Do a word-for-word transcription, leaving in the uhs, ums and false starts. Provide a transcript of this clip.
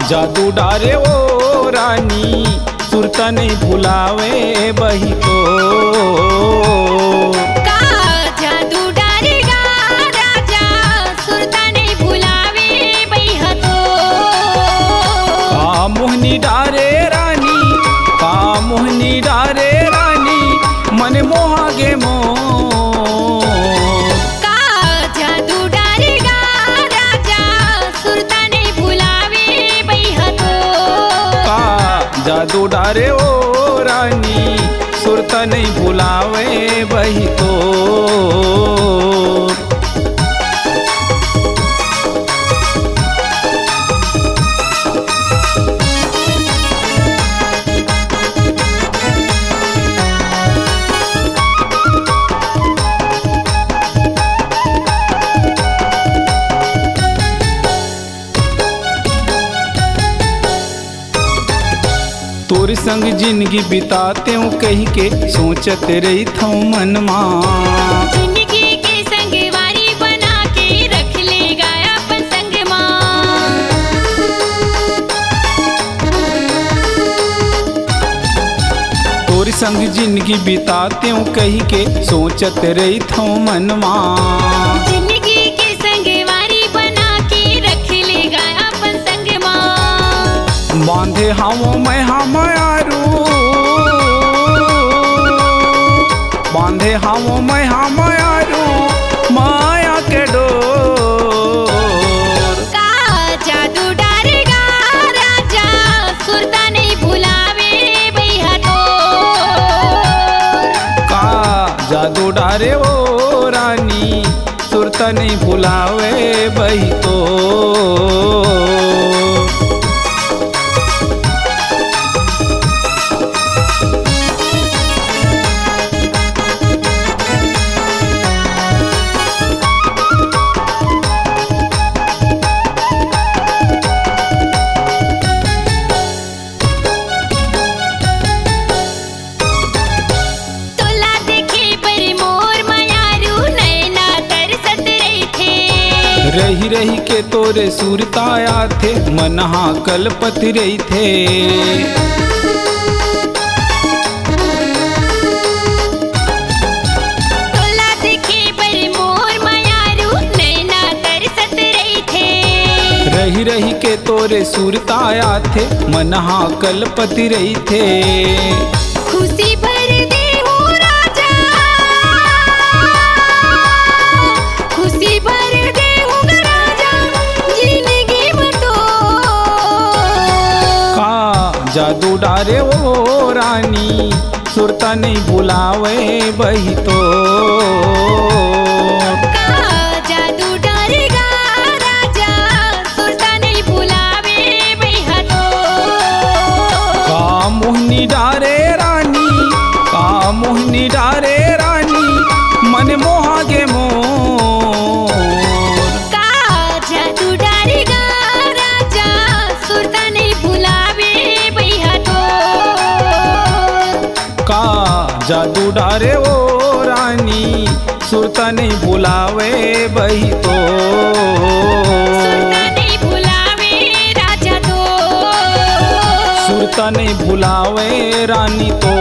जादू डारे ओ रानी, सुरता नइ भुलावे बही तो। का जादू डारे गा राजा, सुरता नइ भुलावे बही तो। का मोहनी डारे रानी, का मोहनी डारे रानी, मन मोहा गे मोर। का जादू डारे गा राजा, सुरता नइ भुलावे बही तो। का जादू डारे ओ रानी, सुरता नइ भुलावे बही तो। तोर संग जिनगी बितातेंव कहिके सोचत रहिथंव मन मा। जिनगी के संगवारी बना के रख ले गा अपन संग मा। तोर संग जिनगी बितातेंव कहिके सोचत रहिथंव मन मा। जिनगी के संगवारी बना के रख ले गा अपन संग मा। बांधे हावों मैं हा मयारू, बांधे हावों मैं हा मयारू, माया के डोर। का जादू डारे गा राजा, सुरता नइ भुलावे बही तो। का जादू डारे ओ रानी, सुरता नइ भुलावे बही तो। तोला देखे बर मोर मयारू नैना तरसत रहिथे। रहि रहि के तोरे सुरता आथे, मन हा कलपत रहिथे। तोला देखे बर मोर मयारू नैना तरसत रहिथे। रहि रहि के तोरे सुरता आथे, मन हा कलपत रहिथे। खुशी भर देहू राजा, खुशी भर देहू राजा, जिनगी म तो। का जादू डारे ओ रानी, सुरता नइ भुलावे बही तो। का जादू डारे गा राजा, सुरता नइ भुलावे बही तो। का मोहनी डारे रानी, का मोहनी डारे रानी, मन मोहा गे मोर। का जादू डारे गा राजा, सुरता नइ भुलावे बही तो। का जादू डारे ओ रानी, सुरता नइ भुलावे बही तो। सुरता नइ भुलावे राजा तो। सुरता नइ भुलावे रानी तो।